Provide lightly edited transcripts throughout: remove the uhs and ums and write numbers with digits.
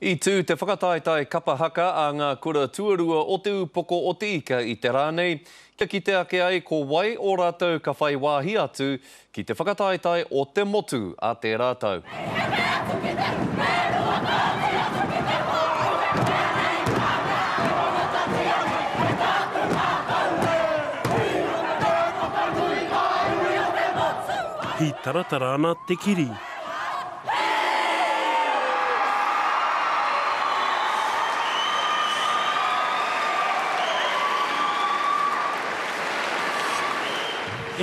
I tū te whakataetae kapa haka a ngā kura tuarua o Te Ūpoko o Te Ika i te rā nei, kia kite ake ai ko wai o rātou ka whai wāhi atu ki te whakataetae o te motu a tērā tau. Hītaratara ana te kiri.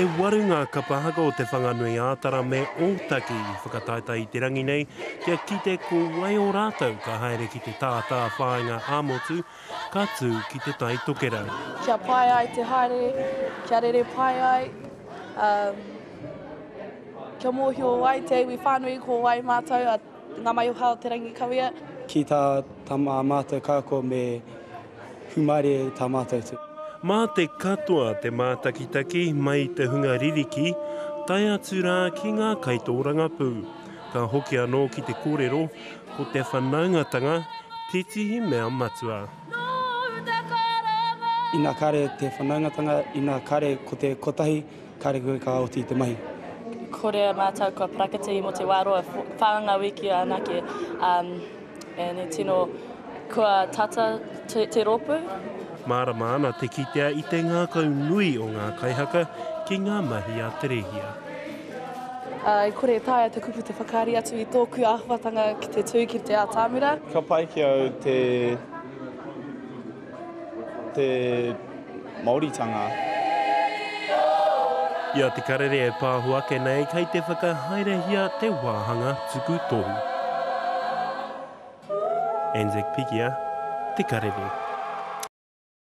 E waru ngā kapa haka o Te Whanganui-ā-Tara me Ōtaki i whakataetae i te rangi nei kia kite ko wai o rātou ka haere ki te tātāwhāinga ā-motu ka tū ki Te Tai Tokerau. Kia pai ai te haere, kia rere pai ai. Um, Kia mōhio ai te iwi whānui ko wai mātou a Ngā Maioha o Te Rangikawea. Ki tā tā mātou kaiako me hūmārie tā mātou tū. Mā te katoa te mātakitaki mai i te hunga ririki, tae atu rā ki ngā kaitōrangapū. Ka hoki anō ki te kōrero, ko te whanaungatanga tētihi mea matua. Ina kare te whanaungatanga, ina kare ko te kotahi, Kāre koe ka oti i te mahi. Kore mātou kua parakatihi mō te wā roa, whā ngā wiki anake, um, and he tino kua tata te, te rōpū. Mārama ana te kitea i te ngākau nui o ngā kaihaka ki ngā mahi a Te Rēhia. I kore e taea te kupu te whakaari atu i tōku āhuatanga ki te tū ki te atamira. Ka pai ki au te te Māoritanga. I a Te Karere e pāho ake nei, kei te whakahaerehia te wāhanga tuku tohu. Anzac Pikia, Te Karere.